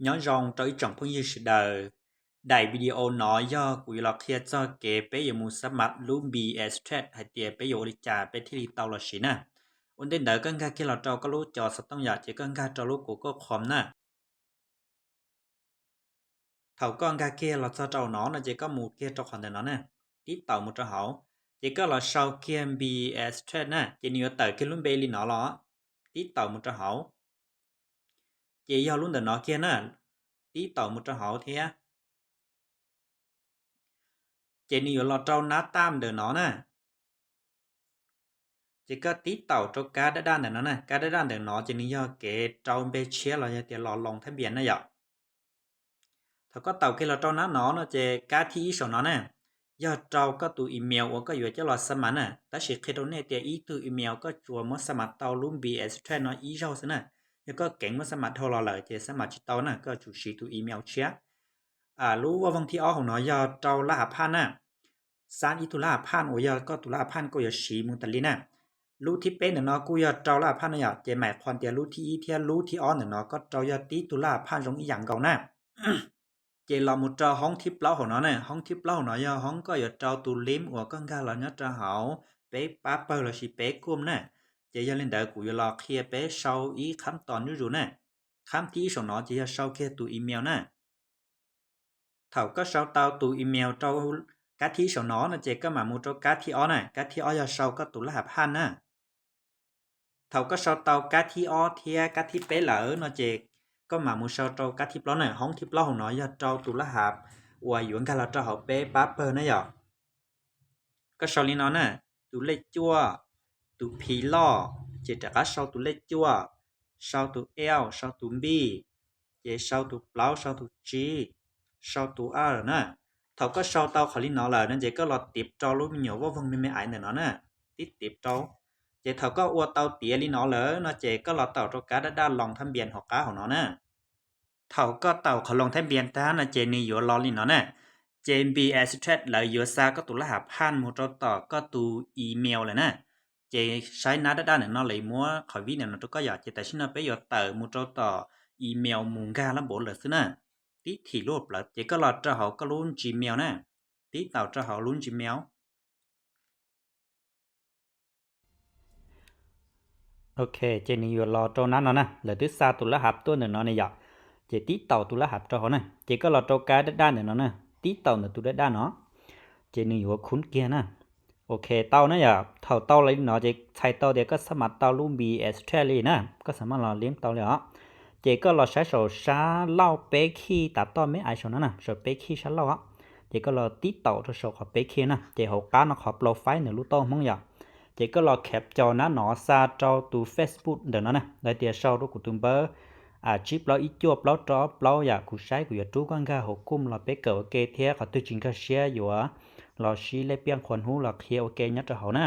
Nyob zoo rau ib tsoom phooj ywg sawv daws. Daim video no yog kuv yuav los qhia txog kev peb yuav mus xab mav lub Npi Extract hais tias peb yuav ua li cas peb thiaj li tau los siv na. Ua ntej ntawd koj nkag kiag los rau koj lub cov xov tooj yom, ces koj nkag rau lub Google Chrome na. Thaum koj nkag kiag los txog rau no no ces koj mus kiag rau qhov ntawm no na, tib taum mus rau hauv, ces koj los sau kiag Npi Extract na, ces nws yuav tawm kiag lub npe li no los, tib taum mus rau hauv. Ces yog lub ntawm no kiag na, tib taum mus rau hauv thiab. Ces nws yuav los rau nab taj ntawm no na. Ces koj tib taum rau kab daj daj ntawm no na, kab daj daj ntawm no ces nws yog kev rau npe tshiab los yog tias los loos thab npias na yom. Thaum koj taum kiag los rau nab no no ces kab thib ib saum no na, yog rau koj tus email uas koj yuav coj los xab mav na. Tab sis qhia rau nej tias ib tug email koj tsuas muab xab mav tau lub Npi Extract no ib zaug xwb na. Yog koj keev muab xab mav dhau los lawm ces xab mav tsis tau na, koj tsum siv tus email tshiab. Lub vaj voog thib ob hauv no yog rau lab hav phaj na. Xab ib tug lab hav phaj uas yog koj tus lab hav phaj koj yuav siv mus tas li na. Lub thib peb ntawm no kuj yog rau lab hav phaj na yom, ces mam qhuas tias lub thib ib thiab lub thib ob ntawm no koj rau yog tib tug lab hav phaj zoo ib yam nkaus na. Ces los mus rau hoob thib plaub hauv no na, hoob thib plaub hauv no yog hoob koj yuav rau tus link uas koj nkag los nyob rau hauv peb pab pawg lossis peb kuj na. Ces yog li ntawd kuv yuav los qhia peb sau ib khab tos nyob zus na. Khab thib ib saum no ces yog sau kiag tus email na. Thaum koj sau tau tus email rau kab thib ib saum no no ces koj mam mus rau kab thib ob na, kab thib ob yog sau koj tus lab hav phaj na. Thaum koj sau tau kab thib ob thiab kab thib peb lawm no ces koj mam mus sau rau kab thib plaub na, hoob thib plaub hauv no yog rau tus lab hav uas yuav nkag los rau hauv peb pab pawg na yom. Koj sau li no na, tus lej cuaj, tus phi loj, ces rov qab sau tus lej cuaj, sau tus L, sau tus B, ces sau tus plaub, sau tus tsib, sau tus A na. Thaum koj sau tau qhov li no lawm no ces koj los tiv rau lub me nyuam vaj voog me me aiv ntawm no na, tib tiv rau. Ces thaum koj ua tau tiav li no lawm no ces koj los taum rau kab daj daj loos thab npias hauv qab hauv no na. Thaum koj taum qhov loos thab npias tag no ces nws yuav los li no na. Ces Npi Extract lawv yuav xa koj tus lab hav phaj mus rau tom koj tus email lawm na. Ces saib nab daj daj ntawm no lawv muab qhov vib ntawm no rau koj yom, ces tam sim no peb yuav tawm mus rau tom email mus nkag lab npaum lawm xwb na. Tib thim lub plawv ces koj los rau hauv koj lub Gmail na, tib taum rau hauv lub Gmail. Ok, ces nws yuav los rau nab no na, lawv twb xa tus lab hav tuaj ntawm no ne yom. Ces tib taum tus lab hav rau hauv na, ces koj los rau kab daj daj ntawm no na, tib taum ntawm tus daj daj no, ces nws yuav khub kiag na. Ok, tau na yom, thaum tau li no ces txhais tau tias koj xab mav tau lub Npi Extract li na, koj xab mav los liab tau li os. Ces koj los saib saum sab laug peb khij tav toj me aiv saum no na, saum peb khij sab laug os. Ces koj los tib taum rau saum qhov peb khij na, ces hauv qab no qhov profile nws lub toj Hmoob yom. Ces koj los khav caus nab no xa rau tus Facebook ntawm no na, lawv tias sau rau kuv tus npawb tsib plaub ib cuaj plaub rau ob plaub yom, kuv saib kuv yuav rub koj nkag hauv Chrome los peb kawm ua ke thiab qhov twg tsis nkag siab yuav los sib lej piaj qhuas hnub los qhia ua ke nyob rau hauv na.